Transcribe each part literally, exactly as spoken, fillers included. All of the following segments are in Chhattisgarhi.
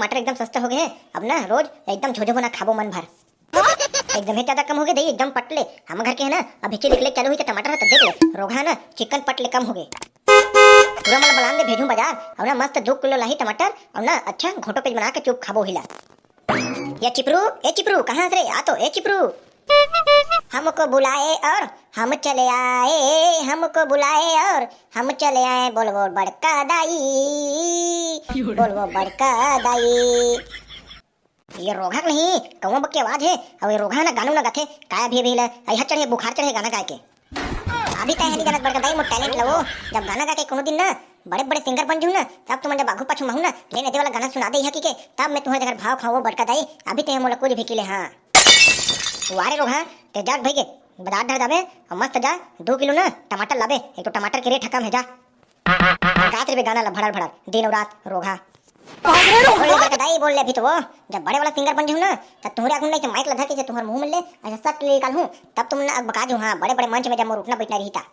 टमाटर एकदम सस्ता हो गए हे। अब ना रोज एकदम झोझो बना खाबो मन भर। एकदम हे ज्यादा कम हो गए दई, एकदम पटले। हम घर के हे ना, अभी चिल निकले चालू हुई तो टमाटर है, तब देख ले, रोगहा ना चिकन पटले कम हो गए। टूरा मन बलान दे, भेजूं बाजार, और ना मस्त दो किलो लाही टमाटर, और ना अच्छा घोटो पेज बना के चुप खाबो हिला। या चिपरू, ए चिपरू, कहाँ हस रे? आ तो, ए चिपरू। हमको बुलाए और हम चले आए, हमको बुलाए और हम चले आए, बोलबो बड़का दाई, बोलबो बड़का दाई। ये रोगहा के नहीं, कौवा बक के आवाज हे। अउ ये रोगहा ना गाना ना गाथे, काय अभी अभी ले, अइहा चढ़े, बुखार चढ़े गाना गाय के। अभी तय हनी जानत बड़का दाई मोर talent लवो। जब गाना गा के कोनो दिन ना बड़े बड़े singer बन जहूं ना, तब तुमन जब आघू पाछू महू ना, लेने दे वाला गाना सुना दे इहा की के, तब मैं तुम्हारे जगह भाव खाओ बड़का दाई। अभी तय मोला कुछ भी किले, हाँ। वारे रोगहा, ते जाग भई के, बाजार धर जाबे, और मस्त जा, दो किलो ना टमाटर लाबे। एक तो टमाटर के रेट हकम है, जा। गात रे बे गाना ला भड़र भड़र, दिन और रात रोगहा। ओए बड़का दाई बोल ले अभी तो वो, जब बड़े वाला singer बन जहूं ना, तब तुम्हारे आगू नहीं तो माइक ला धर के जे तुम्हारे मुंह में ले, ऐसा सट ले निकाल हूं, तब तुम ना बका जो, हाँ, बड़े बड़े मंच में जब मोर उठना बैठना रही था।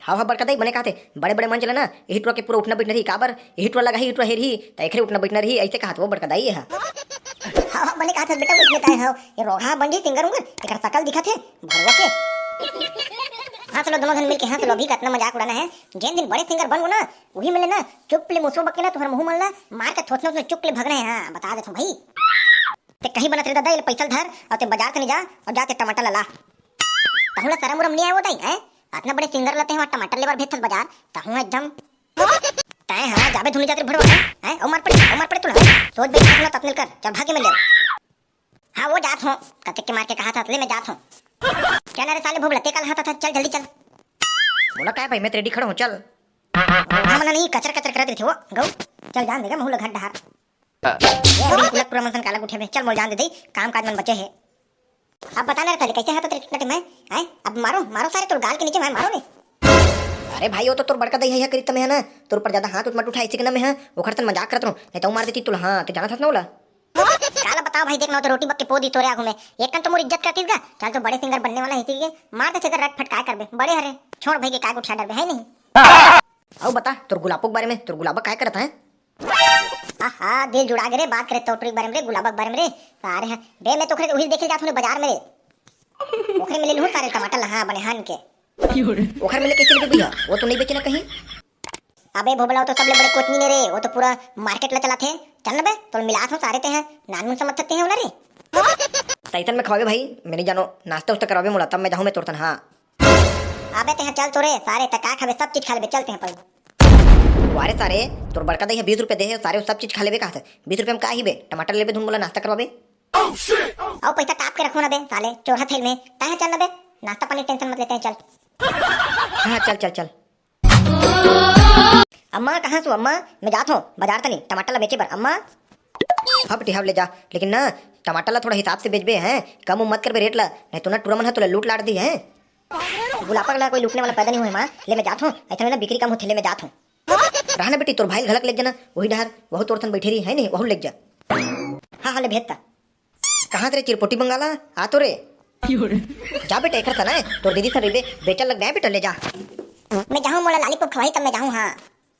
हाँ, हाँ, बड़का दाई, बने कहते, बड़े बड़े मंच ला ना, यही टुरा के पूरा उठना बैठना रही, काबर, यही टुरा लगा ही, यही टुरा हे रही, त एकरे उठना बैठना रही, ऐसे कहत वो बड़का दाई, हाँ। हाँ, हाँ, बने कहत हस बेटा, उठने ताय हो, ये रोगहा बन जी singer उंगर, एकर शकल दिखत हे, भड़वा के। हंस लो दोनों झन मिलके, हंस लो, अभी कतना मजाक उड़ाना है, जेन दिन बड़े singer बनबो ना, वही मिले ना, चुप ले मुसवा बक के ना, तुहर मुंह मन ला मार के थोथना उसने चुप ले भगना है, हाँ, बता देथों भाई। ते कहीं बनत रे दादा, ये पैसा धर, और ते बाजार तनी जा, और जा ते टमाटर ला ला। तहूं ला शरम उरम नहीं आए वो दाई, हैं? अतना बड़े singer ला ते वहाँ टमाटर लेबर भेजथस बाजार, तहूं एकदम। तय हाँ, जाबे धुनी जात रे भड़वा, हैं? हैं? ओ मार पड़े, ओ मार पड़े तुला, हैं? सोच बे, इतना ततनिल कर, चल भागे में ले। हाँ, वो जात हों, कतेक के मार के कहा था, ले मैं जात हों। चल अरे साले भोबला, ते का लहा था, चल जल्दी चल। बोला काय भाई, मैं तो ready खड़ा हूँ, चल। हाँ, मना नहीं, कचर कचर करत रहिथे वो, गऊ। चल जान देगा, महू ला घर डहार। ये अभी कुलक टूरा मन सन काला उठे बे, चल मोल जान दे दे, काम काज मन बचे हे। अब बता ना रे साले, कैसे हाथ तेरे कितना time है? हैं? अब मारो, मारो सारे, तोर गाल के नीचे मैं मारो रे। अरे भाई, वो तो तोर बड़का दाई है, करी तमे है ना, तोर ऊपर ज्यादा हाथ उत मत उठा, इसी के ना मैं, हाँ, ओखर सन मजाक करत रहूं, नहीं तो मार देती तुला, हाँ, ते जानत हस ना ओला। काला बताओ भाई, देख ना, वो तो रोटी बक के पो दी तोरे आगू में, एक कन तो मोर इज्जत करतीस गा, चल तो बड़े singer बनने वाला है, इसी के मार दे छेदर रट फट, काय करबे, बड़े हरे, छोड़ भाई के काय उठा डरबे, है नहीं? अउ बता, तोर गुलाबो के बारे में, तोर गुलाबा काय करत है? आहा, दिल जुड़ा गे रे, बात करे तो टुरी के बारे में रे, गुलाबा के बारे में रे। सारे हैं। बे, मैं तो ओखरे उही देखे जात हूँ रे बाजार में रे। ओखरे में ले लूँ सारे टमाटर ला, हाँ, बने हान के। ओखर में ले कैसे लेबे भैया? वो तो नहीं बेचे ना कहीं। अबे भोबला, वो तो सबले बड़े कोचनी ने रे, वो तो पूरा market ला चलाथे। चल ना बे, तो मिलात हो सारे ते हैं, नानमुन समझ सकते हैं वो ना रे। तैसन में खवाबे भाई, मैं नहीं जानो, नाश्ता उस्ता करवाबे मोला, तब मैं जाहूँ मैं तोर तन, हाँ। अबे तेहा चल तो रे, सारे त का खाबे, सब चीज खा लेबे, चल तेहा पहिले। वारे सारे, तोर बड़का दाई ह बीस रुपया दे हे, सारे वो सब चीज खा लेबे कहा थे। बीस रुपया में का ही बे, टमाटर लेबे धुन मोला नाश्ता करवाबे। अउ पैसा टाप के रखो ना बे, साले, चोरहा थैल में, तैहा चल ना बे, नाश्ता पानी tension मत लेते हैं, चल। हाँ, हाँ, चल, चल, चल। अम्मा, कहाँ सु अम्मा? मैं जात हूँ बाजार तनी टमाटर ला बेचे बर। अम्मा, हाँ बेटी, हाँ ले जा, लेकिन ना टमाटर ला थोड़ा हिसाब से बेचबे हैं, कम उम मत करबे रेट ला, नहीं तो ना टूरा मन ह तोला लूट लाट दी है। गुलाबा ला कोई लूटने वाला पैदा नहीं हुए माँ, ले मैं जात हूँ, ऐसा में ना बिक्री कम होथे, ले मैं जात हूँ। रहा ना बेटी, तोर भाई घलक ले जाना, वही डहर, वहू तोर तन बैठे रही है नहीं, वहू ले जा। हाँ, हाँ, ले भेजता। कहाँ रे चिरपोटी बंगाला? आ तो रे। जा बेटा, एकर तना है, तोर दीदी सन रहिबे, बेचल लग गए बेटा, ले जा। मैं जाहूँ, मोला lollipop खवाही तब मैं जाहूँ, हाँ।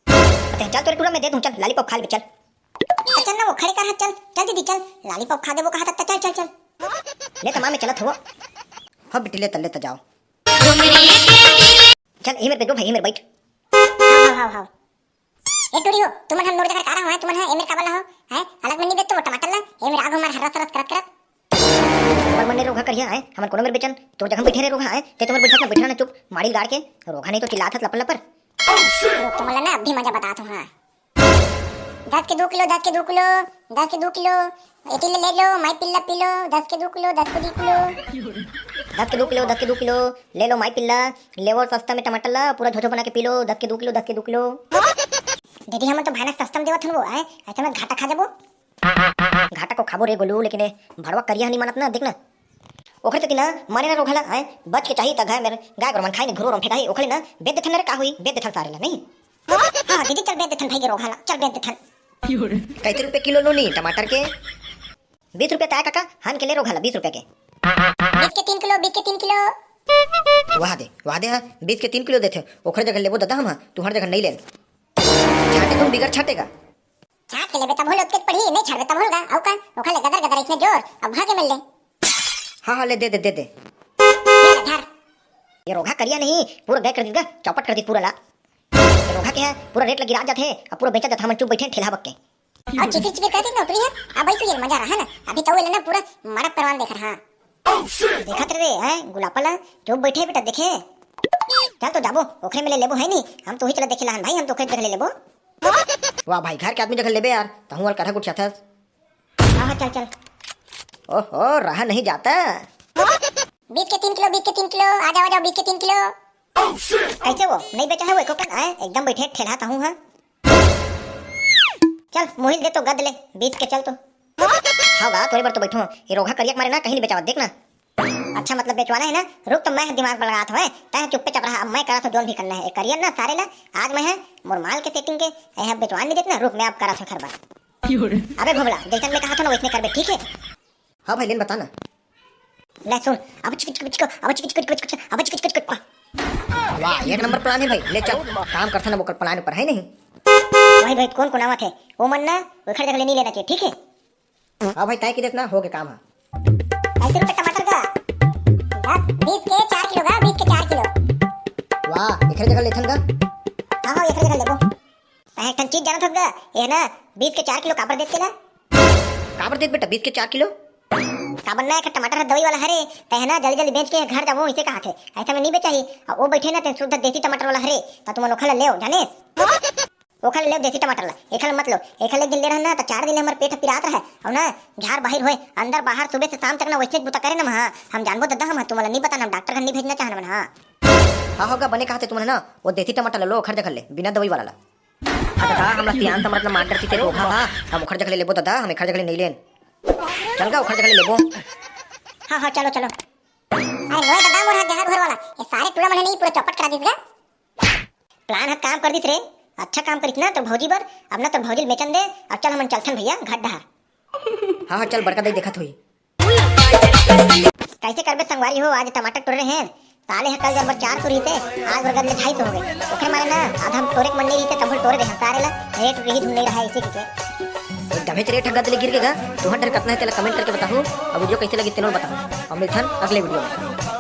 ते चल तोरे टूरा मैं दे दूँ, चल lollipop खा ले, चल। तो चल ना, वो खड़े कर, हाँ, चल, चल दीदी, चल, lollipop खा दे, वो कहा तक, चल, चल, चल। ले तमाम में चलत हवो। हाँ बेटी, ले त, ले त जाओ। चल, इही मेर बैठ भाई, इही मेर बैठ। हाव, हाव, हाव, हाव। ए टूरी हो, तुमन ह मोर जगह का रहो, हैं? तुमन ह ए मेर काबर ला हो, हैं? अलग में नहीं बेचतो वो टमाटर ला, ए मेर आगू मार हरस हरस करत करत। हमर मन ने रोगहा करिया, हैं? हमन कोनो मेर बेचन, तोर जगह में बैठे रहे रोगहा, हैं? ते तो मेर बैठा ना, बैठा ना चुप, माड़ी गाड़ के, रोगहा नहीं तो चिल्लात हस लपर लपर। रुक, तुमन ला ना अभी मजा बतात हूँ, हाँ। दस के दो किलो, दस के दो किलो, दस के दो किलो। एती ले, ले लो, माई पिल्ला पी लो, दस के दो किलो, दस के दो किलो। दस के दो किलो, दस के दो किलो, ले लो माई पिल्ला, ले वो सस्ता में टमाटर ला, पूरा झोझो बना के पी लो, दस के दो किलो, दस के दो किलो। दीदी, हमन तो भाई ना सस्ता में देवत हन वो, आय, ऐसे में घाटा खा जाबो। घाटा को खाबो रे गोलू, लेकिन ए भड़वा करिया नहीं मानत ना, देख ना। ओखरे सेती ना, माने ना रोगहा ला, आय, बच के चाही त घर में गाय गोरु मन खाई ने घुरो रोम फेंकाही, ओखले ना, बेच देथन रे, का होई, बेच देथन सारे ला, नहीं? हाँ, दीदी, चल बेच देथन भाई के रोगहा ला, चल बेच देथन। कैसे रुपए किलो नूनी टमाटर के? बीस रुपया ताय काका, हान के ले रोगहा ला, बीस रुपया के। बीस के तीन किलो, बीस के तीन किलो। वाह दे, वाह दे, हाँ, बीस के तीन किलो देथे, ओखर जगह लेबो दादा हम, हाँ, तुहर जगह नहीं ले। छाटे तुम बिगर छाटेगा। छाट के लेबे तभो ले ओतकेच पड़ही, नहीं छाटबे तभो ले गा। अउ का? ओखर ले गदर गदर अइसने जोर, अब भा के मिल ले। हाँ, हाँ, ले दे दे, दे दे। ये ले धर। ये रोगहा करिया नहीं, पूरा गाय कर दीस गा, चौपट कर दीस पूरा ला। ये रोगहा के है, पूरा रेट ल गिरा जाथे, अब पूरा बेचा जाथे, हमन चुप बैठे ठेला बक के। अउ चिकिर चिकिर करत रहिस ना टुरी ह, अब अइसे ये मजा रहा ना, अभी तो वो ले ना पूरा मड़क परवान देख रहा। देखत रहे, हैं, गुलापा ला, चुप बैठे बेटा, देखे। चल तो जाबो, ओखरे में ले लेबो, है नी? हम तो वही चला देखे लाहन भाई, हम तो ओखरे जगह ले लेबो। वाह भाई, घर के आदमी जगह लेबे यार, तहूँ वाल करहा गुठियाथस। हाँ, हाँ, चल, चल। ओहो, रहा नहीं जाता। बीस के तीन किलो, बीस के तीन किलो, आ जाओ, आ जाओ, बीस के तीन किलो। कैसे वो? नहीं बेचा है वो एको कन? आए, एकदम बैठे ठेला तहूँ, हाँ। चल, मोहिल दे तो गद ले, बीस के चल तो। हाँ गा, तोरे बर तो बैठो। ये रोगहा करिया के मारे ना, कहीं नहीं बेचावत, देख ना। अच्छा, मतलब बेचवाना है ना? रुक, तो मैं दिमाग में लगात हूँ, तय चुप्पे चप रहा, अब मैं करत हूँ जोन भी करना है। ये करिया ना सारे ला, आज मैं है, मोर माल के सेटिंग के, ये बेचवान नहीं देत ना, रुक, मैं अब करत हूँ खरबा। अबे भोबला, जैसन मैं कहा था ना, वैसने करबे, ठीक है? हाँ भाई, लेन बता ना। ले सुन, अब चिक चिक चिक, अब चिक चिक चिक, अब चिक चिक चिक। वाह, एक नंबर प्लान है भाई, ले चल, काम करथन अब ओकर प्लान ऊपर, है नहीं? भाई, भाई, कौन कौन आवत है? वो मन ना, ओखर जगह ले नहीं लेना चाहिए, ठीक है? हाँ भाई, तय की देत ना, हो के काम है। कैसे रुपए टमाटर का? गा, बीस के चार किलो गा, बीस के चार किलो। वाह, एखरे जगह लेथन गा। हाँ, हाँ, एखरे जगह लेबो। तैं एक ठन चीज जानत हस गा, ये ना बीस के चार किलो काबर देत तेला? काबर देत बेटा बीस के चार किलो? काबर ना, एक टमाटर ह दवाई वाला हरे, तैं ना जल्दी जल्दी बेच के घर जाबो, इसे कहा थे। ऐसा में नहीं बेचाही, और वो बैठे ना, तैं शुद्ध देसी टमाटर वाला हरे, त तुमन ओखर ला लेव, जाने? ओखर ले लेव देसी टमाटर ला, एखर मत लो। एखर ले एक दिन ले रहन ना, त चार दिन ले हमर पेट ह पिरात रहय, अउ ना झार बाहिर होय, अंदर बाहर सुबह से शाम तक ना वैसे बुता करे ना, हाँ, हम जानबो ददा, हम तुमन ला नहीं बताना, हम डॉक्टर घर नहीं भेजना चाहन मन, हाँ। हाँ होगा, बने कहा थे तुमन ना, वो देसी टमाटर ला लो, ओखर जगह ले, बिना दवाई वाला ला। अच्छा, हमला सियान समरत ना मार डरती ते रोगहा, हाँ, हम ओखर जगह ले लेबो ददा, हम एखर जगह ले नहीं लेन। चल गा, ओखर जगह ले लेबो। हाँ, हाँ, चलो, चलो। अरे रोए ददा, मोर हाथ जहर भर वाला, ये सारे टूरा मन नहीं पूरा चौपट करा दीस गा। प्लान ह काम कर दिस रे, अच्छा काम करिस ना तोर भौजी बर। अब ना तोर भौजी ल बेचन दे, अब चल हमन चलथन भैया घाट डहार। हाँ, हाँ, चल बड़का दाई देखत होही। कैसे करबे संगवारी हो, आज टमाटर टोरे रहे हैं, साले ह कल जब चार सौ रहिसे, आज बरगद ले ढाई सौ हो गए। ओखर मारे ना, आधा हम टोरे के मन नहीं रहिसे, तब टोरे दे हम सारे ला, रेट रही धुन नहीं रहा इसी के। एकदम रेट ह गद ले गिर के गा, तुहर डर कतना है तेला कमेंट करके बताहू, और वीडियो कैसे लगी तेनो बताहू, और मिलथन अगले वीडियो में।